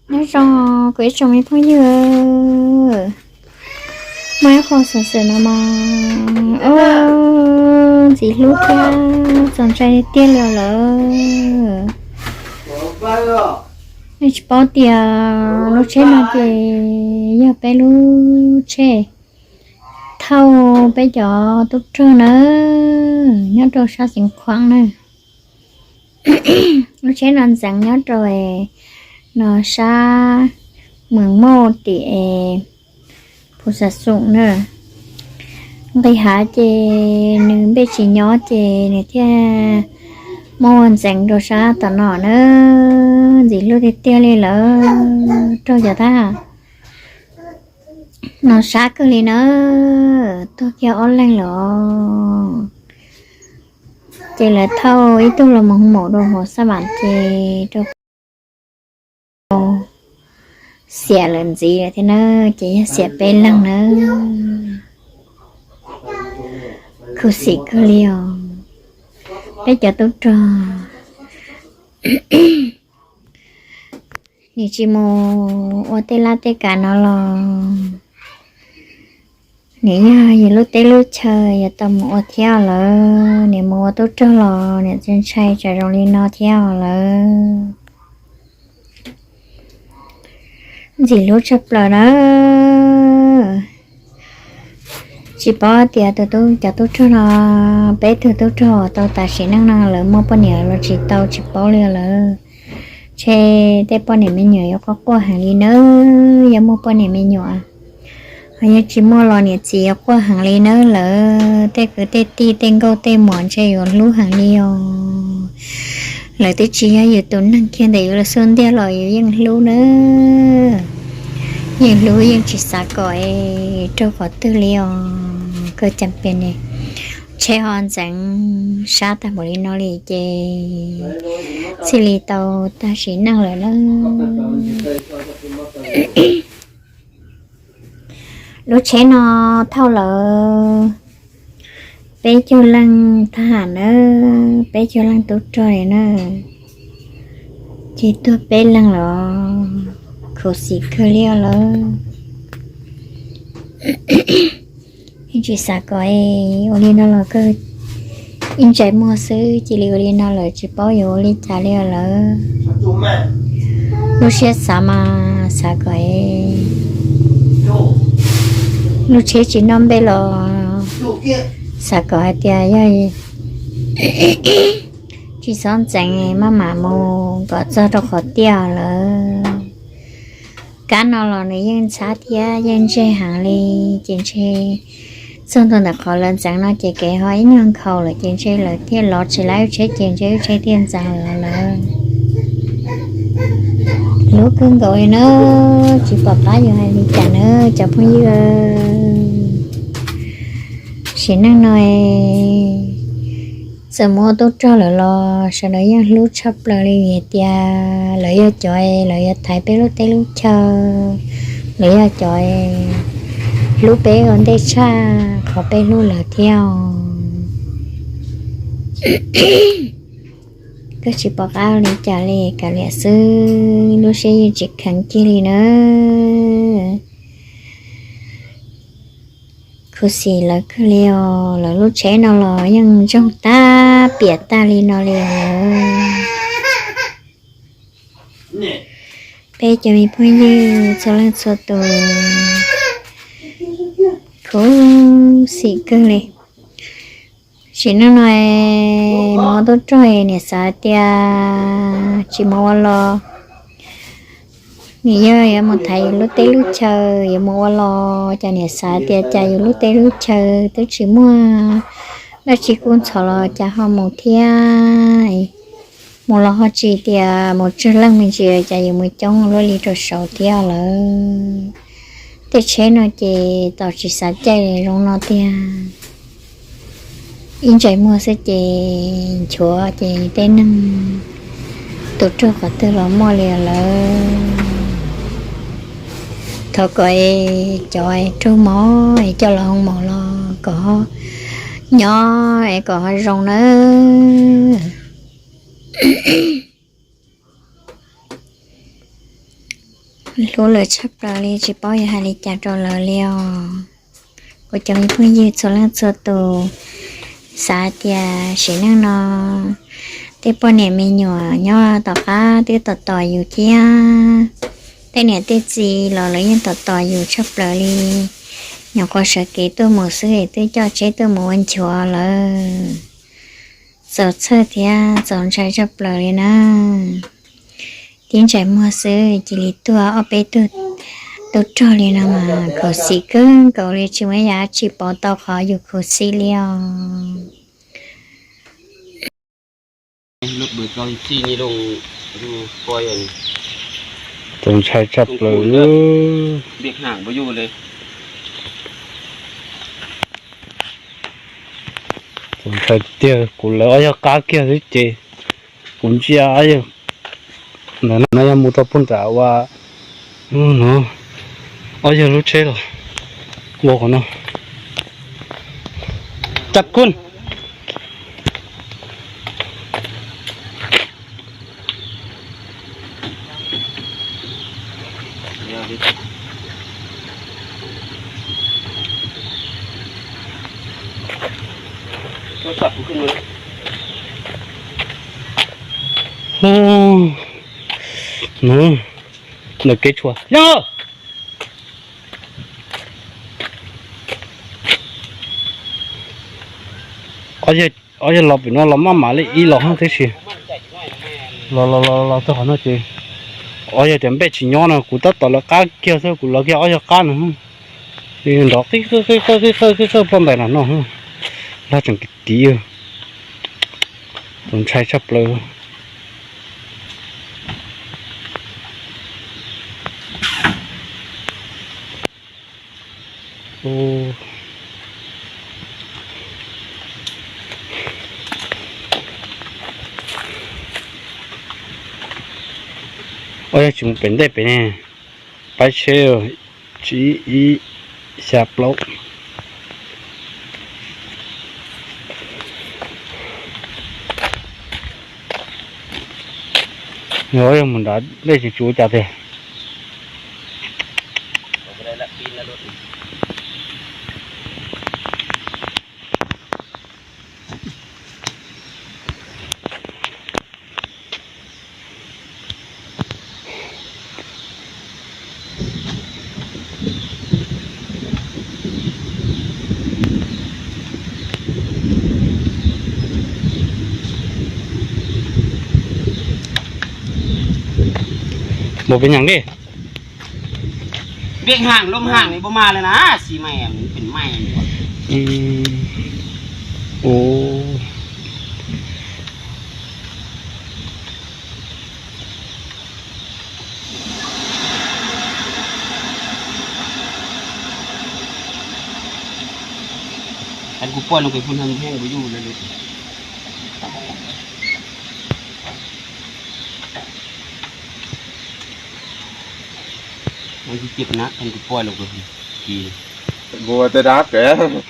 Nyob zoo kuv ib tsoom me phooj ywg, muaj ib qho xov xwm no mas, o, ntxim hlub thiab txaus ntshai tiag li lawm. Nej tsis paub tias lub tsheb no ces yog peb lub tsheb thauj peb cov tub rog na, nyob rau sab Xeev Khuam na. Lub tsheb no ntxeev nyob rau no sab Mws Mauj tim Phu Xa Xoom na. Nqis hav ces nws npej tsis nyob ces nws thiaj muab ua ntxeev rau sab tom no na. Ntxim hlub tiag tiag li lawm, raug cov thab ham no sab kawg li na. Tuag kiag ob leeg lawm, ces lawv thauj ib tug los mus maum rau hauv xab vam ces rau xiam lawm ntxiv lawm thiab na, ces yog xiam peb leeg na. Khuv xim kawg li os. Peb cov tub rog, nws tsis mus ua tej laj tej kam no los nws yog yus lub teb lub chaw yuav tau mus ua thiab lawm. Nws mus ua tub rog los nws txawj ntshai tsam zoo li no thiab lawm. Ntxim hlub tshaj plaws na. Tsis paub tias tus tub, cov tub rog no, peb tug tub rog uas tau tas sim neej no lawv muaj poj niam los tsis tau, tsis paub li lawm. Ntshe tej poj niam me nyuam yuav quaj quaj heev li nawb, yog muaj poj niam me nyuam. Ho yog tsis muaj los niam txiv yuav quaj heev li nawb. Lawv tej kwv tej tij tej nkauj tej muam ntshe yuav hlub heev li os. Lawv twb tsis yog yus tus neeg kiag ntawm yus lub xub ntiag los yus yeej hlub nawb. Yeej hlub yeej tsis xav kom es raug qhov twg li os. Koj cas pes ne, tsheb ho ntxeev sab tag npaum li no li ces thiaj li tau tag sim neej lawm na. Lub tsheb no thauj lawv peb caug leej thab ham nawb, peb caug leej tub rog li na, ces tuag peb leeg los khuv xim kawg li lawm. Yeej tsis xav kom ua li no los kawg, ib ntsais muag xwb cia li ua li no lawm tsis paub yuav ua li cas li lawm. Lub siab xav mas xav kom lub tsheb tsis noj npej los xav kom hais tias yog tsis txhob ntxeev maj mam mus kom txog rau qhov tiaj lawm. Kab no los nws yeej ntxhab thiab yeej ntseg heev li, ces ntshe txog ntua ntawm qhov lawv ntxeev no ces kev ho ib nyuag nkhaus lawm ces ntshe lawv thiaj lov tsis laib lub tsheb ces ntshe lub tsheb thiaj ntxeev lawm. Hlub kawg nkaus li na, tsis pom qab yuav hais li cas na cov phooj ywg. Sim neej no txawm mus ua tub rog lawm los sawv daws yeej hlub tshaj plaws li vim tias lawv yog cov, lawv yuav thaiv peb lub teb lub chaw, lawv yog cov hlub peb ua ntej tshaj qhov peb hlub lawv thiab. Koj tsis pom qab li cas li, kav liam xwb, lub siab yeej tsis kheev kiag li na. Khuv xim lawv kawg li os, lawv lub tsheb no los yeej ntsoog tag piam tag li no li os. Peb cov me phooj ywg txhua leej txhua tus, khuv xim kawg li. Sim neej no mus ua tub rog niam xav tias tsis mus ua los, nws yog yuav mus thaiv yus lub teb lub chaw, yuav mus ua los cas niam xav tias cas yus lub teb lub chaw twb tsis muaj dab tsi kub ntxhov los cas ho mus thiab. Mus los ho tsis tias mus tsawg leej me ntsis cas yus mus coob luaj li rau saud thiab lawm. Tej tsheb no ces tau tsis xav caij zoo no tiag. Ib ntsais muag xwb ces nchuav ces tej neeg tus raug qhov twg los muaj li lawm. Thov kom cov raug mob es coj los hoo maum los kom nyob es kom ho zoo nawb. Hlub lawv tshaj plaws li, tsis paub yuav hais li cas rau lawv li os. Kuv cov me phooj ywg txhua leej txhua tus, xav tias sim neej no tej poj niam me nyuam nyob tom qab twb tos tos yus thiab, tej niam tej txiv los lawv yeej tos tos yus tshaj plaws li. Nyuam qhuav sawv kev tuaj mus xwb es twb coj tsheb tuaj mus ua nchuav lawm. Txaus txhawj thiab txaus ntshai tshaj plaws li na. Tib ntsais muag xwb cia li tuag ob peb tug tub rog li no mas khuv xim kawg nkaus li, tsis muaj ib yam dab tsi pauv tau qhov yus khuv xim li os. Txaus ntshai tshaj plaws. Txaus ntshai tiag, kuv lawv ob yawg qab kiag xwb ces kuv ntsia ob yawg ntawm no yog mus rau puag nram ua no, ob yawg lub tsheb los ua qhov no. Cab kun. Hu, no, ntawm kev tshuam yog ob yawg los pem no los maj mam li ib los hab tib si. Los los los los txog qhov no ces ob yawg tias npej tsis nyob no, kuv tab tom lawv qab kiag xwb, kuv lawv kiag ob yawg qab no. Nrov qij qawj qij qawj qij qawj qij qawj ploj ntais los no, lag tseem tiv tiv, txaus ntshai tshaj plaws. Ob yawg tsis mus pem ntej pem ne, pab tsheb, tsib ib, xya plaub. Yog mus nrad dej tsis tsuav cas tiag. Mus pem nyeem li. Vij Hàng, Lom Hàng này bố ma lên à, xì mày, mình tỉnh mày. Kuv poj no kuv pheej pheej kuv yug lawm. Kuv poj los kuv kis. Ua tej dab pem.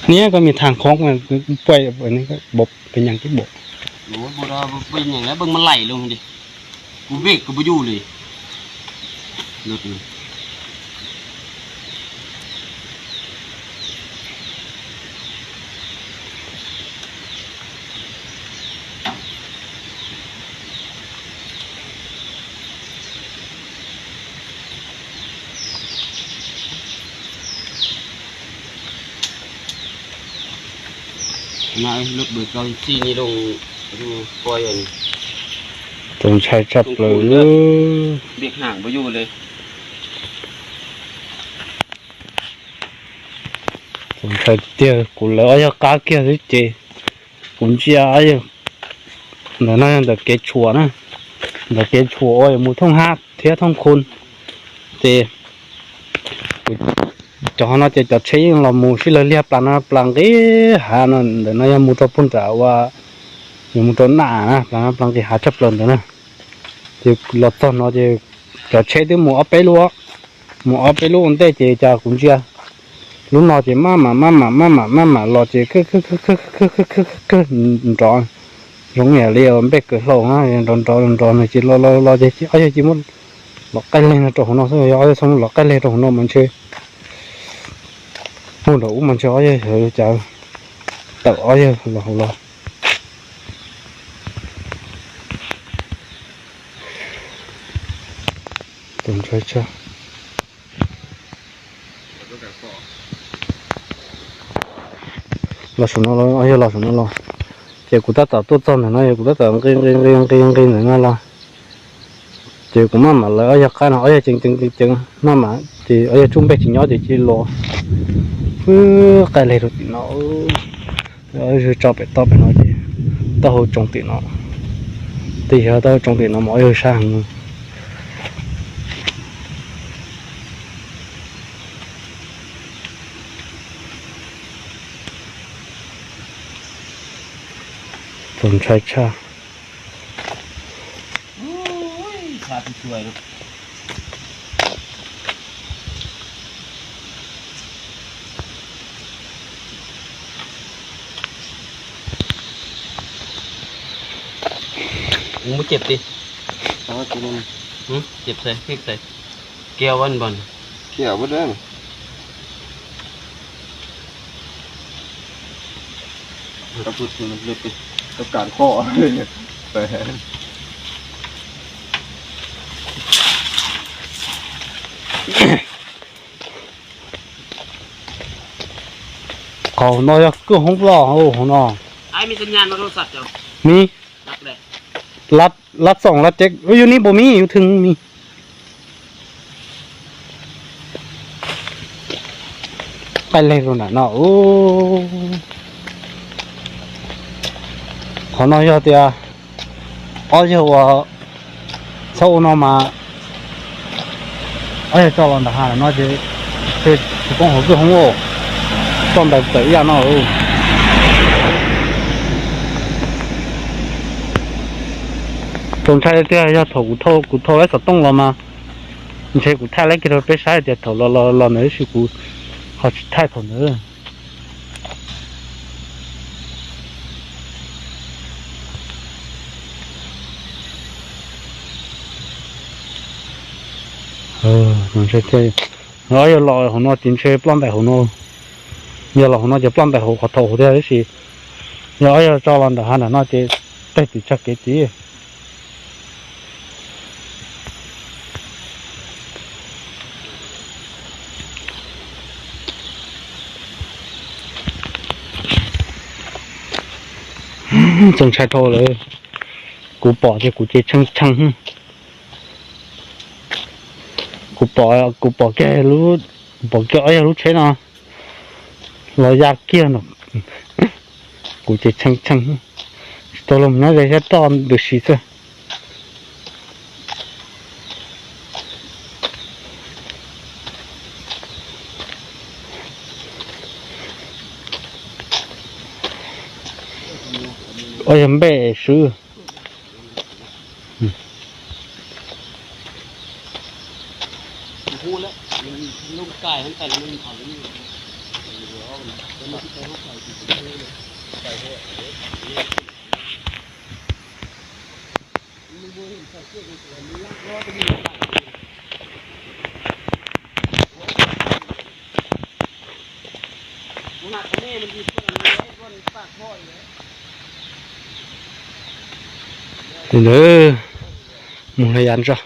Niag koj me thaj khoob poj pem nyeem tib npaum. Poj nyeem lawm beej ma laim loo li. Kuv vij kuv pw yuj li. Txaus ntshai tshaj plaws. Txaus ntshai tiag, kuv lawv ob yawg qab kiag xwb ces kuv ntsia ob yawg ntawm no yog ntawm kev tshuam na, ntawm kev tshuam uas yuav mus thooj hab thiab thooj khu. Ces cov no ces cov tsheb yeej los mus sib law liag plas no plas nqis hav no, ntawm no yog mus rau puag nram uas yuav mus rau Nam na, plas no plas nqis hav tshaj plaws ntawd na. Ces los txog no ces cov tsheb twb mus ob peb lub, mus ob peb lub ua ntej ces cas kuv ntsia, kuv Lub no ces maj mam maj mam maj mam maj mam los ces kawg kawg kawg nrov, zoo yam li npej kawg hlau na, nrov nrov nrov no ces los los los ces ob yawg cia muab los qaij leg no rau hauv no xwb, yog ob yawg txhob muab los qaij leg rau hauv no mas ntshe mus nram ub mas ntshe ob yawg yog cas tawm ob yawg los hauv los. Tus ntshai tshaj. Los saum no los, yog los saum no los, ces kuv tab tom tuaj txog ntawm no, yog kuv tab tom nqi nqi nqi nqi nqi ntawm no los, ces kuv maj mam lawv ob yawg qab no, ob yawg ceev ceev ceev ceev maj mam ces ob yawg tsuj npej tsis nyob ces cia li los, wb qaij leg rau tim no, ob yawg tso pem toj pem no ces taub hau tsoo tim no, twb yog taub hau tsoo tim no mas ob yawg sab heev. Txaus ntshai tshaj. Mus cem ti. Cem xais, cem xais. Kiag ua npog. Kiag ua dab. Tau kam kho. Qhov no yog kwj hoob loj hauv no. Mi, lab txoom lab ceb, yus ni puas mi, yus thwj mi. Qaij leg rau nram no. Qhov no yog tias ob yawg uas txhob ua no mas ob yawg tso los nram hav no ces tsis poob hauv kwj hoob, txoj ntawd tawm ib yam no. Txaus ntshai tiag, yog thaum kuv thau, kuv thau lawv xov tooj los mas ntshe kuv thaij lawv kiag rau peb saib tias thaum los los los ntawd tab sis kuv ho tsis thaij thaum ntawd. Yog los hauv no ces ntshe ploj ntais hauv no, yog los hauv no ces ploj ntais hauv qhov thaum hauv thiab tab sis yog ob yawg tso los nram hav nram no ces teg tim tsag kev tid. Txaus ntshai dhau lawm, kuv pom ces kuv ces tshee tshee. Kuv pom, kuv pom kiag, kuv pom kiag ob yawg lub tsheb no los ya kiag no, kuv ces tshee tshee, tsis tau los nyob ze thiab toj ntws si xwb. Ob yawg npej swb. Ntawd mus li yav ntso.